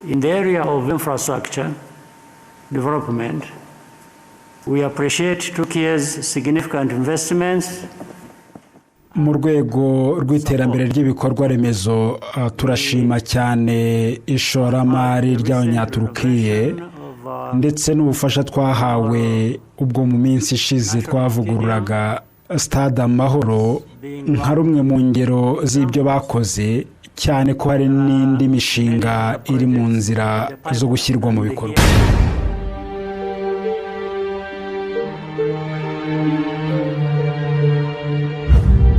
In the area of infrastructure development, we appreciate Turkey's significant investments. Mu rwego rw'iterambere ry'ibikorwa remezo, turashima cyane ishoramari ry'Abanyaturukiye ndetse n'ubufasha twahawe ubwo mu minsi ishize twavugururaga Stade Amahoro, nka rumwe mu ngero z'ibyo bakoze, cyane ko hari n'indi mishinga iri mu nzira zo gushyirwa mu bikorwa.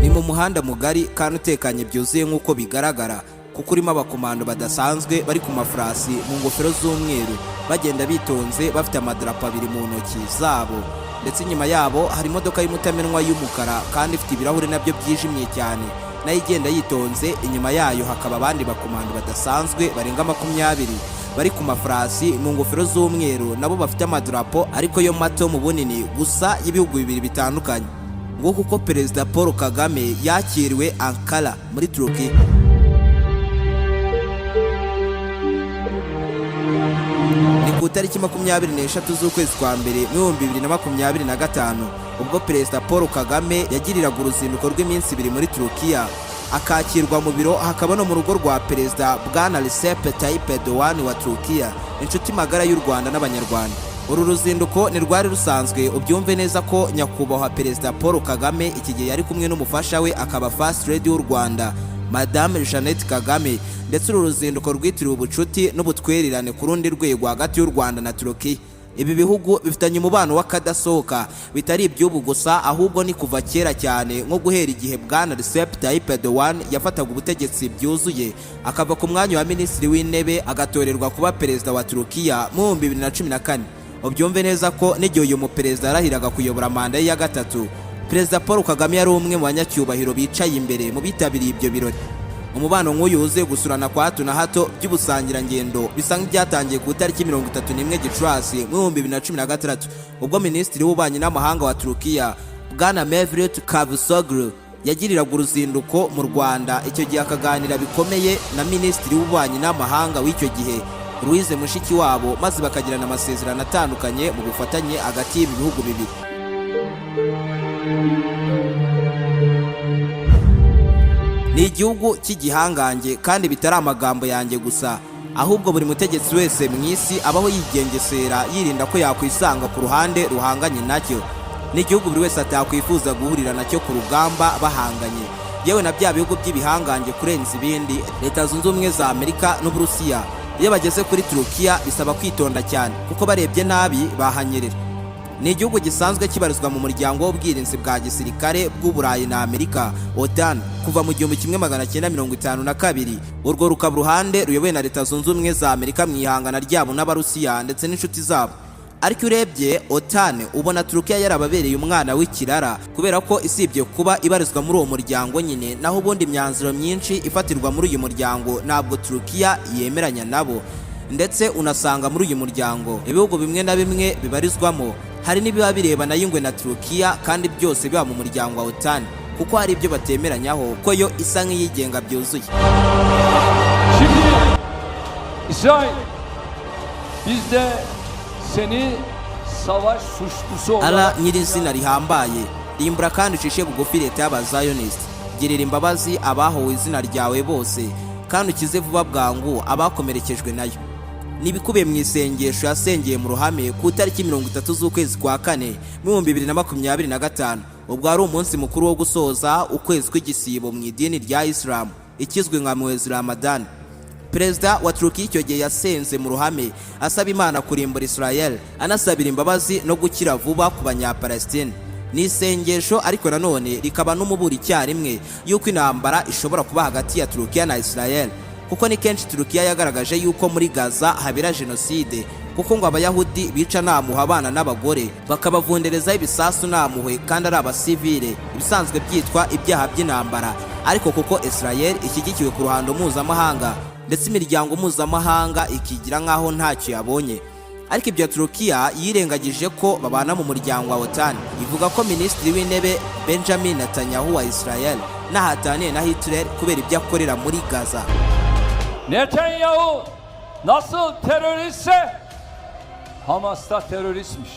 Ni mu muhanda mugari kandi utekanye byuzuye nk'uko bigaragara, kuko urimo abakomando badasanzwe bari ku mafarasi mu ngofero z'umweru, bagenda bitonze, bafite amadarapo abiri mu ntoki zabo. Ndetse inyuma yabo hari imodoka y'umutamenwa y'umukara kandi ifite ibirahuri nabyo byijimye cyane, nayo igenda yitonze. Inyuma yayo hakaba abandi bakomando badasanzwe barenga 20 bari ku mafarasi mu ngofero z'umweru, nabo bafite amadarapo ariko yo mato mu bunini gusa, y'ibihugu bibiri bitandukanye. Nguko uko Perezida Paul Kagame yakiriwe Ankara muri Turukiya. Ni ku itariki 23 z'ukwezi kwa mbere mu 2025, ubwo Perezida Paul Kagame yagiriraga uruzinduko rw'iminsi 2 muri Turukiya, akakirwa mu biro hakaba no mu rugo rwa Perezida Bwana Recep Tayyip Erdogan wa Turukiya, inshuti magara y'u Rwanda n'Abanyarwanda. Uru ruzinduko ntirwari rusanzwe, ubyumve neza ko Nyakubahwa Perezida Paul Kagame iki gihe yari kumwe n'umufasha we akaba First Lady w'u Rwanda, Madame Jeannette Kagame. Ndetse uru ruzinduko rwitiriwe ubucuti n'ubutwererane ku rundi rwego hagati y'u Rwanda na Turukiya. Ibi bihugu bifitanye umubano w'akadasohoka, bitari iby'ubu gusa, ahubwo ni kuva kera cyane, nko guhera igihe Bwana Recep Tayyip Erdogan yafataga ubutegetsi byuzuye, akava ku mwanya wa Minisitiri w'Intebe, agatorerwa kuba Perezida wa Turukiya mu 2014. Ubyumve neza ko n'igihe uyu muperezida yarahiraga kuyobora manda ye ya gatatu, Perezida Paul Kagame yari umwe mu banyacyubahiro bicaye imbere mu bitabiriye ibyo birori. Umubano nk'uyu wuzuye gusurana kwa hato na hato by'ubusangirangendo bisa nk'ibyatangiye ku itariki 31 Gicurasi mu 2016, ubwo Minisitiri w'Ububanyi n'Amahanga wa Turukiya, Bwana Mevlut Cavusoglu, yagiriraga uruzinduko mu Rwanda. Icyo gihe akaganira bikomeye na Minisitiri w'Ububanyi n'Amahanga w'icyo gihe, Louise Mushikiwabo, maze bakagirana amasezerano atandukanye mu bufatanye hagati y'ibi bihugu bibiri. Ni igihugu cy'igihangange, kandi bitari amagambo yanjye gusa, ahubwo buri mutegetsi wese mu isi abaho yigengesera, yirinda ko yakwisanga ku ruhande ruhanganye nacyo. Ni igihugu buri wese atakwifuza guhurira nacyo ku rugamba bahanganye, yewe na bya bihugu by'ibihangange kurenza ibindi, Leta Zunze Ubumwe za Amerika n'Uburusiya. Iyo bageze kuri Turukiya bisaba kwitonda cyane, kuko barebye nabi bahanyerera. Ni igihugu gisanzwe kibarizwa mu muryango w'ubwirinzi bwa gisirikare bw'Uburayi na Amerika, OTAN, kuva mu 1952. Urwo rukaba uruhande ruyobowe na Leta Zunze Ubumwe za Amerika mu ihangana ryabo n'Abarusiya ndetse n'inshuti zabo. Ariko urebye OTAN, ubona Turukiya yarababereye umwana w'ikirara, kubera ko isibye kuba ibarizwa muri uwo muryango nyine, naho ubundi imyanzuro myinshi ifatirwa muri uyu muryango ntabwo Turukiya yemeranya nabo. Ndetse unasanga muri uyu muryango ibihugu bimwe na bimwe bibarizwamo hari n'ibiba birebana y'ingwe na Turukiya, kandi byose biba mu muryango wa OTAN, kuko hari ibyo batemeranyaho, ko yo isa nk'iyigenga byuzuye. Şimdi İsrail, biz de seni savaş suçlusu Ara olarak nyirizina rihambaye, rimbura kandi ucishe bugufi leta y'Abazayonist. Girira imbabazi abahowe izina ryawe bose, kandi ukize vuba bwangu abakomerekejwe nayo. Ni ibikubiye mu isengesho yasengeye mu ruhame ku itariki 30 z'ukwezi kwa kane mu 2025, ubwo ari umunsi mukuru wo gusoza ukwezi kw'igisibo mu idini rya Isilamu, ikizwi nka mwezi Ramadan. Perezida wa Turukiya icyo gihe yasenze mu ruhame asaba Imana kurimbura Israel, anasabira imbabazi no gukira vuba ku Banyapalestine. Ni isengesho ariko nanone rikaba n'umuburo icyarimwe y'uko intambara ishobora kuba hagati ya Turukiya na Israel, kuko ni kenshi Turukiya yagaragaje yuko muri Gaza habera jenoside, kuko ngo Abayahudi bica nta mpuhwe abana n'abagore, bakabavunderezaho ibisasu nta mpuhwe kandi ari abasivile, ibisanzwe byitwa ibyaha by'intambara. Ariko kuko Israel ishyigikiwe ku ruhando mpuzamahanga, ndetse imiryango mpuzamahanga ikigira nk'aho ntacyo yabonye. Ariko ibyo Turukiya yirengagije ko babana mu muryango wa OTAN. Ivuga ko Minisitiri w'Intebe Benjamin Netanyahu wa Israel nahataniye na Hitler kubera ibyo akorera muri Gaza. Netanyahu nasıl teröristse Hamas da teröristmiş.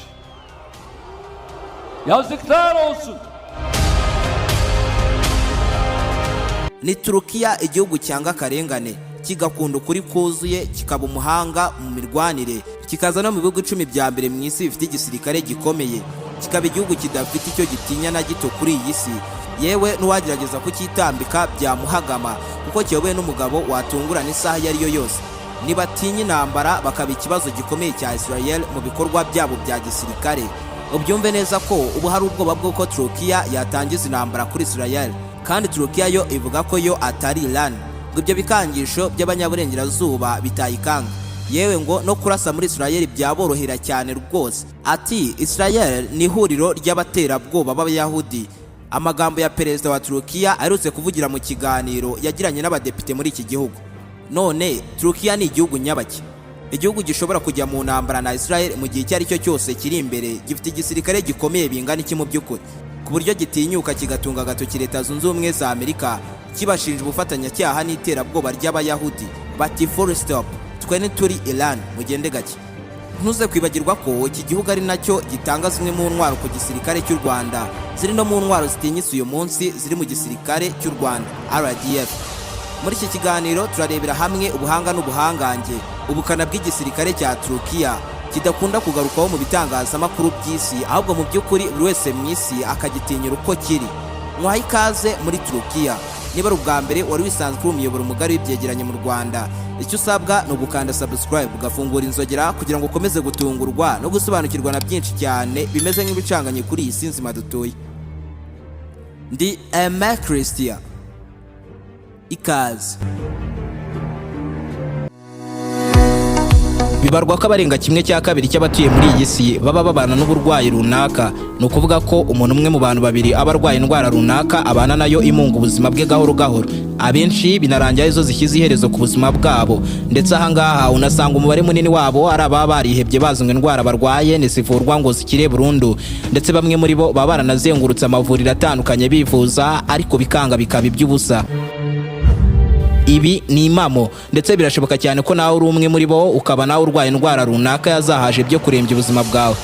Yazıklar olsun. Ni Turukiya, igihugu cyanga akarengane, kigakunda ukuri kuzuye, kikaba umuhanga mu mirwanire, kikaza no mu bihugu 10 bya mbere mu isi bifite igisirikare gikomeye, kikaba igihugu kidafite icyo gitinya na gito kuri iyi si. Yewe, n'uwagerageza kucyitambika byamuhagama, kuko kiyobowe n'umugabo watungurana isaha iyo ari yo yose. Ntibatinya intambara, bakaba ikibazo gikomeye cya Israel mu bikorwa byabo bya gisirikare. Ubyumve neza ko ubu hari ubwoba bw'uko Turukiya yatangiza intambara kuri Israel, kandi Turukiya yo ivuga ko yo atari Iran, ngo ibyo bikangisho by'abanyaburengerazuba bitayikanga. Yewe, ngo no kurasa muri Israel byaborohera cyane rwose. Ati: "Israel ni ihuriro ry'abaterabwoba b'Abayahudi." Amagambo ya perezida wa Turukiya aherutse kuvugira mu kiganiro yagiranye n'abadepite muri iki gihugu. None Turukiya ni igihugu nyabaki, igihugu gishobora kujya mu ntambara na Israel mu gihe icyo ari cyo cyose kiri imbere? Gifite igisirikare gikomeye bingana iki mu by'ukuri, ku buryo gitinyuka kigatunga agatoki Leta Zunze Ubumwe za Amerika, kibashinja ubufatanyacyaha n'iterabwoba ry'Abayahudi? Bati: "Full stop, twe ntituri Iran, mugende gake." Ntuze kwibagirwa ko iki gihugu ari nacyo gitanga zimwe mu ntwaro ku gisirikare cy'u Rwanda, ziri no mu ntwaro zitinyitse uyu munsi ziri mu gisirikare cy'u Rwanda, RDF. Muri iki kiganiro turarebera hamwe ubuhanga n'ubuhangange, ubukana bw'igisirikare cya Turukiya kidakunda kugarukwaho mu bitangazamakuru by'isi, ahubwo mu by'ukuri buri wese mu isi akagitinyira uko kiri. Mwaha ikaze muri Turukiya. Niba ari ubwa mbere wari wisanzwe uri umuyoboro mugari w'ibyegeranyo mu Rwanda, icyo usabwa ni ugukanda subscribe, ugafungura inzogera, kugira ngo ukomeze gutungurwa no gusobanukirwa na byinshi cyane bimeze nk'ibicanganye kuri iyi si nzima dutuye. Ndi Emma Christian, ikaze. Bibarwa ko abarenga ½ cy'abatuye muri iyi si baba babana n'uburwayi runaka. Ni ukuvuga ko umuntu umwe mu bantu babiri aba arwaye indwara runaka abana nayo, imunga ubuzima bwe gahoro gahoro. Abenshi binarangira arizo zishyize iherezo ku buzima bwabo. Ndetse ahangaha unasanga umubare munini wabo ari ababa barihebye, bazi ngo indwara barwaye ntizivurwa ngo zikire burundu. Ndetse bamwe muri bo baba baranazengurutse amavuriro atandukanye bivuza, ariko bikanga, bikaba iby'ubusa. Ibi ni impamo, ndetse birashoboka cyane ko nawe uri umwe muri bo, ukaba nawe urwaye indwara runaka yazahaje byo kurembya ubuzima bwawe.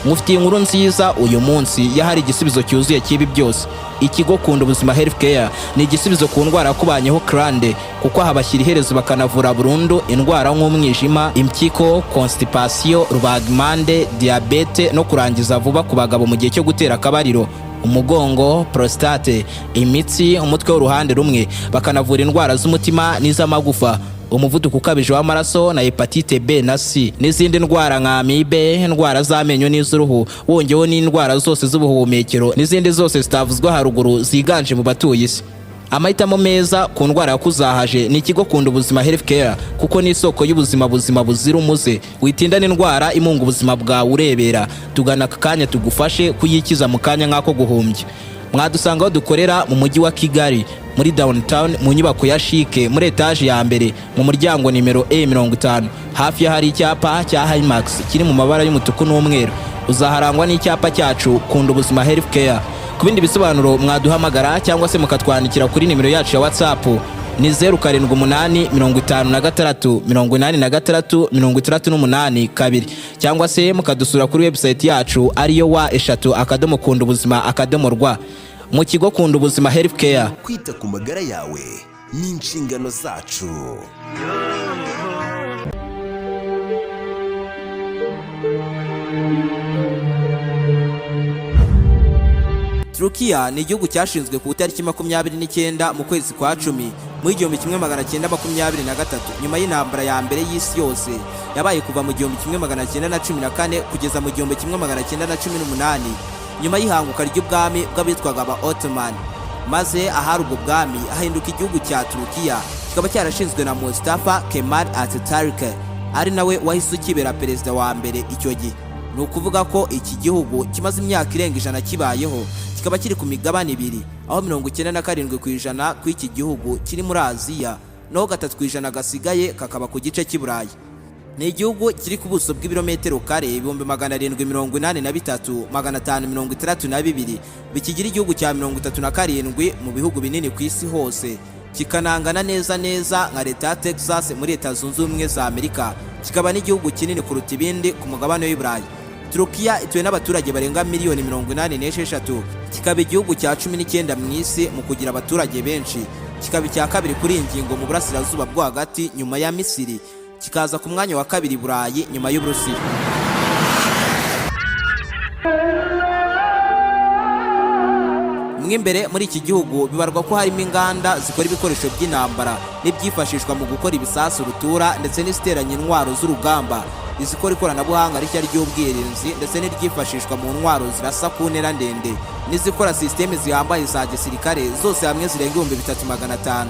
Mufitiye inkuru nziza uyu munsi, yahari igisubizo cyuzuye cy'ibi byose. Ikigo Kunda Ubuzima Health Care ni igisubizo ku ndwara yakubanyeho karande, kuko aha bashyira iherezo bakanavura burundu indwara nk'umwijima, impyiko, constipation, rubagimpande, diyabete no kurangiza vuba ku bagabo mu gihe cyo gutera akabariro, umugongo, prostate, imitsi, umutwe w'uruhande rumwe. Bakanavura indwara z'umutima n'iz'amagufa, umuvuduko ukabije w'amaraso na hepatite B na C, n'izindi ndwara nka amibe, indwara z'amenyo n'iz'uruhu, wongeyeho n'indwara zose z'ubuhumekero n'izindi zose zitavuzwe haruguru ziganje mu batuye isi. Amahitamo meza ku ndwara yakuzahaje ni ikigo Kunda Ubuzima Health Care, kuko ni isoko y'ubuzima buzima buzira umuze. Witindana indwara imunga ubuzima bwawe urebera. Tugana aka kanya tugufashe kuyikiza mu kanya nk'ako guhumbya. Mwadusanga aho dukorera mu mujyi wa Kigali, muri downtown, mu nyubako ya CHIC, muri etaje ya mbere, mu muryango nimero E 50, hafi y'ahari icyapa cya Himax kiri mu mabara y'umutuku n'umweru. Uzaharangwa n'icyapa cyacu Kunda Ubuzima Health Care. Ku bindi bisobanuro mwaduhamagara cyangwa se mukatwandikira kuri nimero yacu ya WhatsApp, ni 0785 686 862, cyangwa se mukadusura kuri website yacu ariyo www.kundaubuzima.rw. Mu kigo Kunda Ubuzima Health Care, kwita ku magara yawe ni inshingano zacu. Turukiya ni igihugu cyashinzwe ku itariki 29 mu kwezi kwa 10 mu 1923, nyuma y'intambara ya mbere y'isi yose yabaye kuva mu 1914 kugeza mu 1918, nyuma y'ihanguka ry'ubwami bw'abitwaga aba Ottoman, maze ahari ubwo bwami hahinduka igihugu cya Turukiya, kikaba cyarashinzwe na Mustafa Kemal Atatürk, ari nawe wahise ukibera perezida wa mbere icyo gihe. Ni ukuvuga ko iki gihugu kimaze imyaka irenga 100 kibayeho, kikaba kiri ku migabane ibiri, aho 97% kw'iki gihugu kiri muri Aziya, naho 3% gasigaye kakaba ku gice cy'i Burayi. Ni igihugu kiri ku buso bw'ibirometero kare 783,562, bikigira igihugu cya 37 mu bihugu binini ku isi hose. Kikanangana neza neza nka leta ya Texas muri Leta Zunze Ubumwe za Amerika, kikaba n'igihugu kinini kuruta ibindi ku mugabane w'i Burayi. Turukiya ituwe n'abaturage barenga miliyoni 86, kikaba igihugu cya 19 mu isi mu kugira abaturage benshi, kikaba icya kabiri kuri iyi ngingo mu burasirazuba bwo hagati nyuma ya Misiri, kikaza ku mwanya wa kabiri i Burayi nyuma y'Uburusiya. Mo imbere muri iki gihugu bibarwa ko harimo inganda zikora ibikoresho by'intambara n'ibyifashishwa mu gukora ibisasu rutura ndetse n'iziteranya intwaro z'urugamba, izikora ikoranabuhanga rishya ry'ubwirinzi ndetse n'iryifashishwa mu ntwaro zirasa ku ntera ndende, n'izikora sisiteme zihambaye za gisirikare, zose hamwe zirenga 3500.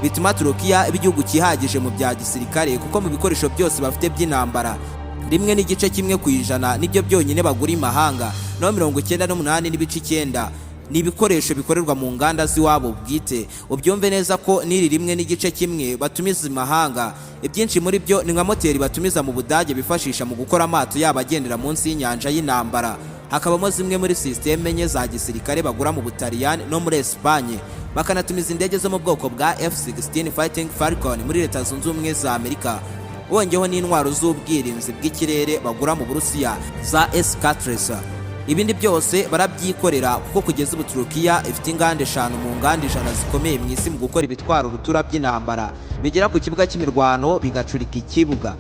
Bituma Turukiya iba igihugu cyihagije mu bya gisirikare, kuko mu bikoresho byose bafite by'intambara, 1.1% nibyo byonyine bagura imahanga, naho 98.9 ni ibikoresho bikorerwa mu nganda z'iwabo bwite. Ubyumve neza ko n'iri 1.1 batumiza imahanga, ibyinshi muri byo ni nka moteri batumiza mu Budage bifashisha mu gukora amato yabo agendera munsi y'inyanja y'intambara. Hakabamo zimwe muri sisiteme enye za gisirikare bagura mu Butaliyani no muri Esipanye, bakanatumiza indege zo mu bwoko bwa F-16 Fighting Falcon muri Leta Zunze Ubumwe za Amerika, wongeyeho n'intwaro z'ubwirinzi bw'ikirere bagura mu Burusiya za S-4. Ibindi byose barabyikorera, kuko kugeza ubu Turukiya ifite inganda eshanu mu nganda 100 zikomeye mu isi mu gukora ibitwaro rutura by'intambara bigera ku kibuga cy'imirwano bigacurika ikibuga.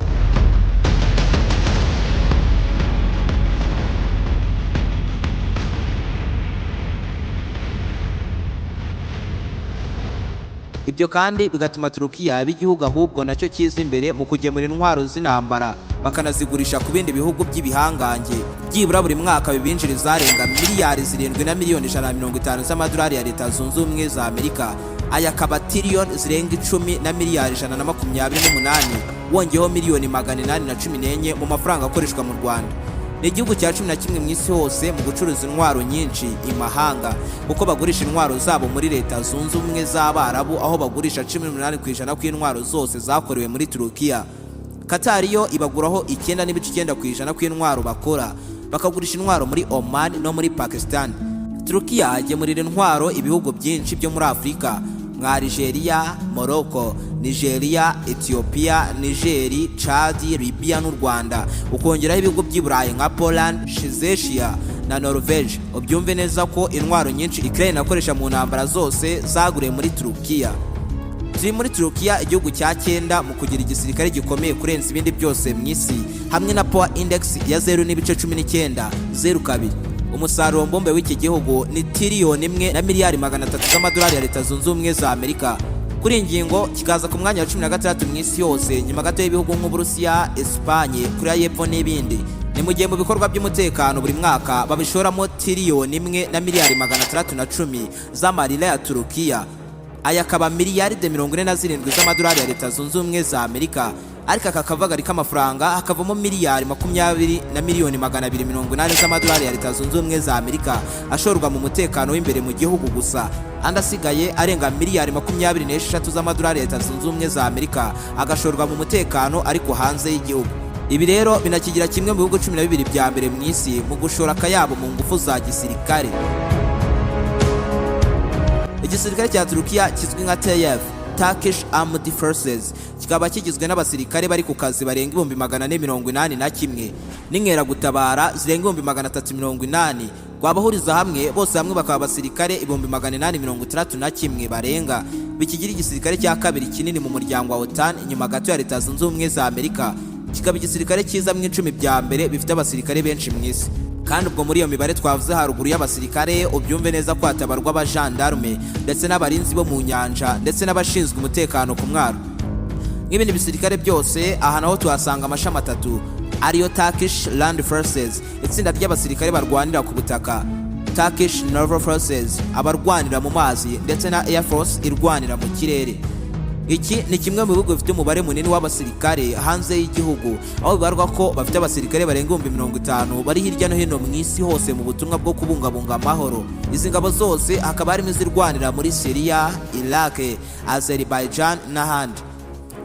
Ibyo kandi bigatuma Turukiya iba igihugu ahubwo nacyo kiza imbere mu kugemura intwaro z'intambara, bakanazigurisha ku bindi bihugu by'ibihangange. Byibura buri mwaka bibinjiriza arenga miliyari 7 na miliyoni 150 z'amadolari ya Leta Zunze Ubumwe za Amerika. Aya akaba tiriyoni zirenga 10 na miliyari 128, wongeyeho miliyoni 814 mu mafaranga akoreshwa mu Rwanda. Ni igihugu cya 11 mu isi hose mu gucuruza intwaro nyinshi imahanga, kuko bagurisha intwaro zabo muri Leta Zunze Ubumwe z'Abarabu, aho bagurisha 18% kw'intwaro zose zakorewe muri Turukiya. Katari yo ibaguraho 9.9% kw'intwaro bakora, bakagurisha intwaro muri Oman no muri Pakistan. Turukiya igemurira intwaro ibihugu byinshi byo muri Afurika nka Algeria, Morocco, Nigeria, Ethiopia, Niger, Chad, Libya n'u Rwanda, ukongeraho ibihugu by'i Burayi nka Poland, Czechia na Norvege. Ubyumve neza ko intwaro nyinshi Ukraine akoresha mu ntambara zose zaguriwe muri Turukiya. Turi muri Turukiya, igihugu cya cyenda mu kugira igisirikare gikomeye kurenza ibindi byose mu isi, hamwe na Power Index ya 0.1902. Umusaruro mbumbe w'iki gihugu ni tiriyoni 1 na miliyari 300 z'amadolari ya Leta Zunze Ubumwe za Amerika. Kuri iyi ngingo kikaza ku mwanya wa 16 mu isi yose, nyuma gato y'ibihugu nk'Uburusiya, Esipanye, Koreya y'Epfo n'ibindi. Ni mu gihe mu bikorwa by'umutekano buri mwaka babishoramo tiriyoni 1 na miliyari 610 z'amarira ya Turukiya. Aya akaba miliyaride 47 z'amadolari ya Leta Zunze Ubumwe za Amerika. Ariko aka kavagari k'amafaranga hakavamo miliyari 20 na miliyoni 280 z'amadolari ya Leta Zunze Ubumwe za Amerika ashorwa mu mutekano w'imbere mu gihugu gusa. Andi asigaye arenga miliyari 26 z'amadolari ya Leta Zunze Ubumwe za Amerika agashorwa mu mutekano ariko hanze y'igihugu. Ibi rero binakigira kimwe mu bihugu 12 bya mbere mu isi mu gushora akayabo mu ngufu za gisirikare. Igisirikare cya Turukiya kizwi nka TF, Turkish Armed Forces, kikaba kigizwe n'abasirikare bari ku kazi barenga 481,000 n'inkeragutabara zirenga 380,000. Wabahuriza hamwe bose hamwe bakaba abasirikare 861,000 barenga, bikigira igisirikare cya kabiri kinini mu muryango wa OTAN nyuma gato ya Leta Zunze Ubumwe za Amerika, kikaba igisirikare cyiza mu 10 bya mbere bifite abasirikare benshi mu isi. Kandi ubwo muri iyo mibare twavuze haruguru y'abasirikare, ubyumve neza ko hatabarwa abajandarume ndetse n'abarinzi bo mu nyanja ndetse n'abashinzwe umutekano ku mwaro. Nk'ibindi bisirikare byose, aha naho tuhasanga amashami atatu ariyo Turkish Land Forces, itsinda ry'abasirikare barwanira ku butaka, Turkish Naval Forces, abarwanira mu mazi, ndetse na Air Force irwanira mu kirere. Iki ni kimwe mu bihugu bifite umubare munini w'abasirikare hanze y'igihugu, aho bibarwa ko bafite abasirikare barenga 50,000 bari hirya no hino mu isi hose mu butumwa bwo kubungabunga amahoro. Izi ngabo zose hakaba harimo izirwanira muri Syria, Iraq, Azerbaijan n'ahandi.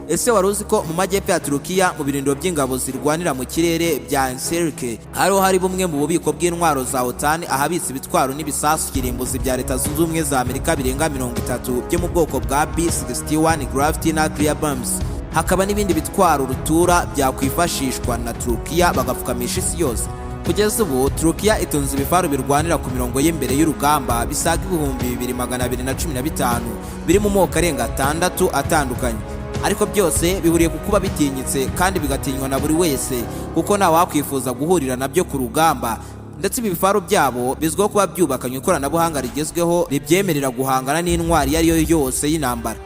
Ese wari uzi ko mu majyepfo ya Turukiya, mu birindiro by'ingabo zirwanira mu kirere bya Incirlik, hariho hari bumwe mu bubiko bw'intwaro za OTAN, ahabitse ibitwaro n'ibisasu kirimbuzi bya Leta Zunze Ubumwe za Amerika birenga 30 byo mu bwoko bwa B61 Gravity Nuclear Bombs, hakaba n'ibindi bitwaro rutura byakwifashishwa na Turukiya bagapfukamisha isi yose? Kugeza ubu Turukiya itunze ibifaru birwanira ku mirongo y'imbere y'urugamba bisaga 2215, biri mu moko arenga atandatu atandukanye, ariko byose bihuriye ku kuba bitinyitse kandi bigatinywa na buri wese, kuko ntawakwifuza guhurira nabyo ku rugamba. Ndetse ibi bifaru byabo bizwiho kuba byubakanywe ikoranabuhanga rigezweho ribyemerera guhangana n'intwari iyo ari yo yose y'intambara.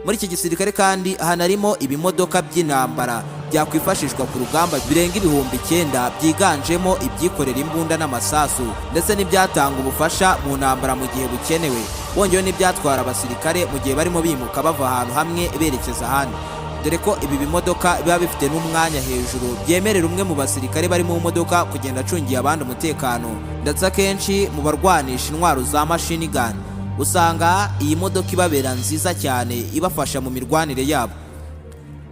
Muri iki gisirikare kandi hanarimo ibimodoka by'intambara byakwifashishwa ku rugamba birenga 9000, byiganjemo ibyikorera imbunda n'amasasu, ndetse n'ibyatanga ubufasha mu ntambara mu gihe bukenewe, wongeyeho n'ibyatwara abasirikare mu gihe barimo bimuka bava ahantu hamwe berekeza ahandi, dore ko ibi bimodoka biba bifite n'umwanya hejuru byemerera umwe mu basirikare bari mu modoka kugenda acungiye abandi umutekano. Ndetse akenshi mu barwanisha intwaro za machine gun usanga iyi modoka ibabera nziza cyane, ibafasha mu mirwanire yabo.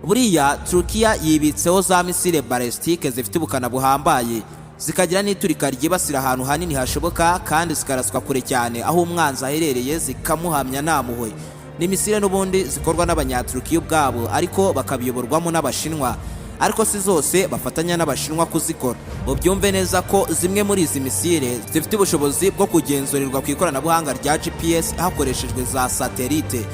Buriya Turukiya yibitseho za missile balistique zifite ubukana buhambaye, zikagira n'iturika ryibasira ahantu hanini hashoboka, kandi zikaraswa kure cyane aho umwanzi aherereye, zikamuhamya nta mpuhwe. Ni missile n'ubundi zikorwa n'Abanyaturukiya ubwabo, ariko bakabiyoborwamo n'Abashinwa, ariko si zose bafatanya n'Abashinwa kuzikora. Ubyumve neza ko zimwe muri izi missile zifite ubushobozi bwo kugenzurirwa ku ikoranabuhanga rya GPS hakoreshejwe za satellite.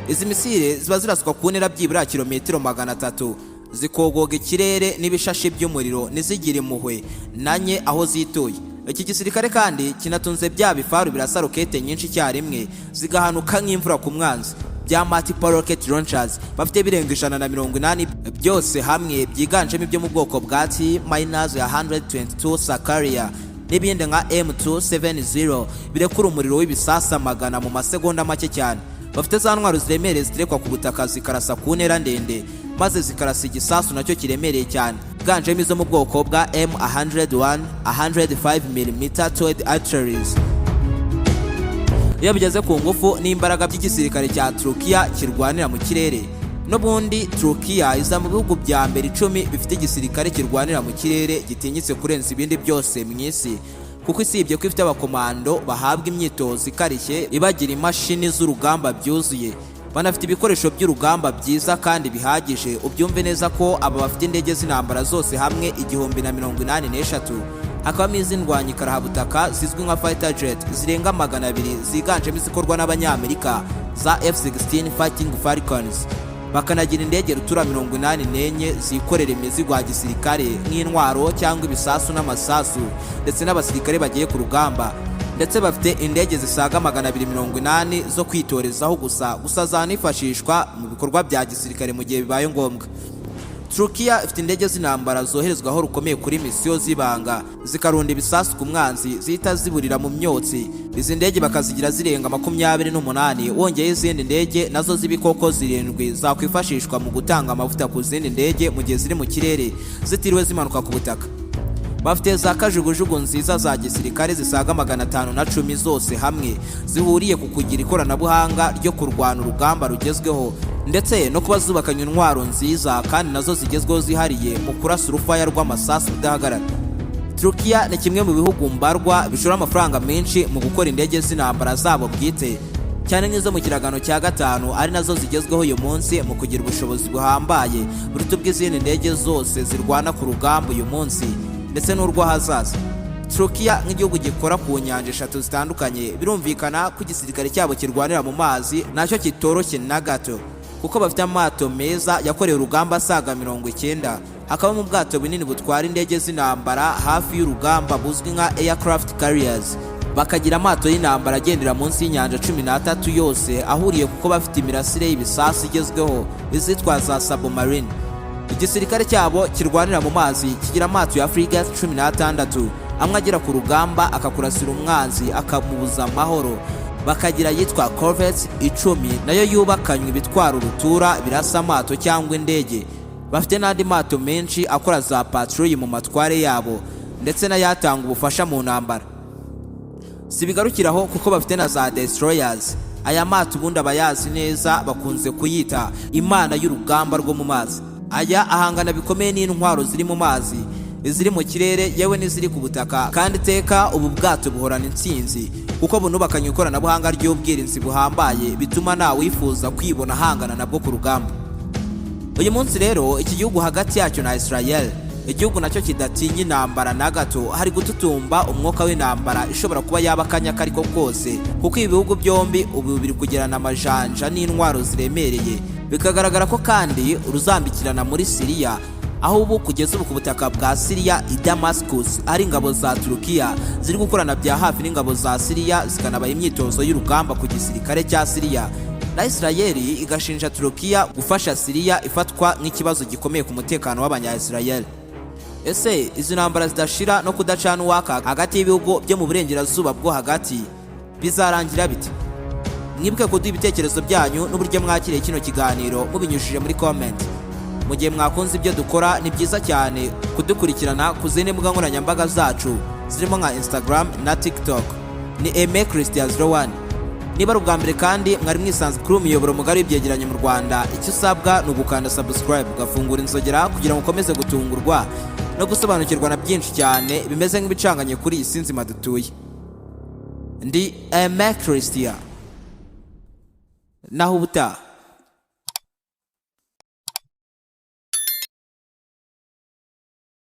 Izi missile ziba ziraswa ku ntera byibura kilometero 300, zikogoga ikirere n'ibishashi by'umuriro, ntizigire impuhwe nanye aho zituye. Iki gisirikare kandi kinatunze bya bifaru birasa rokete nyinshi icyarimwe, zigahanuka nk'imvura ku mwanzi, bya multiple rocket launchers bafite birenga 180 byose hamwe, byiganjemo ibyo mu bwoko bwa T-122 Sakarya n'ibindi nka M270 birekura umuriro w'ibisasa 100 mu masegonda make cyane. Bafite za ntwaro ziremereye ziterekwa ku butaka, zikarasa ku ntera ndende, maze zikarasa igisasu nacyo kiremereye cyane, bwanjemo izo mu bwoko bwa M101 105 mm towed artilleries. Iyo bigeze ku ngufu n'imbaraga by'igisirikare cya Turukiya kirwanira mu kirere, n'ubundi Turukiya iza mu bihugu bya mbere 10 bifite igisirikare kirwanira mu kirere gitinyitse kurenza ibindi byose mu isi, kuko isibye ko ifite abakomando bahabwa imyitozo ikarishye ibagira imashini z'urugamba byuzuye, banafite ibikoresho by'urugamba byiza kandi bihagije. Ubyumve neza ko aba bafite indege z'intambara zose hamwe 1083, hakabamo iz'indwanyi karahabutaka zizwi nka fighter jet zirenga 200, ziganjemo izikorwa n'Abanyamerika za F-16 Fighting Falcons, bakanagira indege rutura 84 zikorera imizigo ya gisirikare nk'intwaro cyangwa ibisasu n'amasasu, ndetse n'abasirikare bagiye ku rugamba. Ndetse bafite indege zisaga 280 zo kwitorezaho gusa gusa, zanifashishwa mu bikorwa bya gisirikare mu gihe bibaye ngombwa. Turukiya ifite indege z'intambara zoherezwa aho rukomeye kuri misiyo z'ibanga, zikarunda ibisasu ku mwanzi zihita ziburira mu myotsi. Izi ndege bakazigira zirenga 28, wongeyeho izindi ndege nazo z'ibikoko zirindwi zakwifashishwa mu gutanga amavuta ku zindi ndege mu gihe ziri mu kirere zitiriwe zimanuka ku butaka. Bafite za kajugujugu nziza za gisirikare zisaga 510 zose hamwe, zihuriye ku kugira ikoranabuhanga ryo kurwana urugamba rugezweho, ndetse no kuba zubakanye intwaro nziza kandi nazo zigezweho, zihariye mu kurasa urufaya rw'amasasu udahagarara. Turukiya ni kimwe mu bihugu mbarwa bishora amafaranga menshi mu gukora indege z'intambara zabo bwite, cyane nk'izo mu kiragano cya gatanu, ari nazo zigezweho uyu munsi mu kugira ubushobozi buhambaye buruta ubw'izindi ndege zose zirwana ku rugamba uyu munsi ndetse n'urw'ahazaza. Turukiya nk'igihugu gikora ku nyanja eshatu zitandukanye, birumvikana ko igisirikare cyabo kirwanira mu mazi nacyo kitoroshye na gato, kuko bafite amato meza yakorewe urugamba asaga 90, hakabamo ubwato bunini butwara indege z'intambara hafi y'urugamba buzwi nka aircraft carriers, bakagira amato y'intambara agendera munsi y'inyanja 13 yose ahuriye kuko bafite imirasire y'ibisasu igezweho izitwa za submarine. Igisirikare cyabo kirwanira mu mazi kigira amato ya frigate 16, amwe agera ku rugamba akakurasira umwanzi akamubuza amahoro, bakagira ayitwa corvettes 10 nayo yubakanywe ibitwara urutura birasa amato cyangwa indege. Bafite n'andi mato menshi akora za patrouille mu matware yabo, ndetse n'ayatanga ubufasha mu ntambara. Si bigarukiraho, kuko bafite na za destroyers. Aya mato ubundi abayazi neza bakunze kuyita imana y'urugamba rwo mu mazi. Aya ahangana bikomeye n'intwaro ziri mu mazi, iziri mu kirere, yewe n'iziri ku butaka. Kandi iteka ubu bwato buhorana intsinzi kuko bunubakanye ikoranabuhanga ry'ubwirinzi buhambaye, bituma ntawifuza kwibona ahangana nabwo ku rugamba. Uyu munsi rero iki gihugu hagati yacyo na Israel, igihugu nacyo kidatinya intambara na gato, hari gututumba umwuka w'intambara ishobora kuba yaba akanya kariko kose, kuko ibi bihugu byombi ubu biri kugirana amajanja n'intwaro ziremereye. Bikagaragara ko kandi uruzambikirana muri Siriya, aho ubu kugeza ubu ku butaka bwa Siriya i Damascus ari ingabo za Turukiya ziri gukorana bya hafi n'ingabo za Siriya, zikanabaha imyitozo y'urugamba ku gisirikare cya Siriya. Na Israel igashinja Turukiya gufasha Siriya, ifatwa nk'ikibazo gikomeye ku mutekano w'abanya-Israel. Ese izi ntambara zidashira no kudacana uwaka hagati y'ibihugu byo mu Burengerazuba bwo Hagati bizarangira bite? Mwibuke kuduha ibitekerezo byanyu n'uburyo mwakiriye kino kiganiro mubinyujije muri comment. Mu gihe mwakunze ibyo dukora, ni byiza cyane kudukurikirana ku zindi mbuga nkoranyambaga zacu zirimo nka Instagram na TikTok, ni Aime Christian 01. Niba ari ubwa mbere kandi mwari mwisanzwe kuri uyu muyoboro mugari w'ibyegeranyo mu Rwanda, icyo usabwa ni ugukanda subscribe, ugafungura inzogera kugira ngo ukomeze gutungurwa no gusobanukirwa na byinshi cyane bimeze nk'ibicanganye kuri iyi si nzima dutuye. Ndi Aime Christian, naho ubutaha.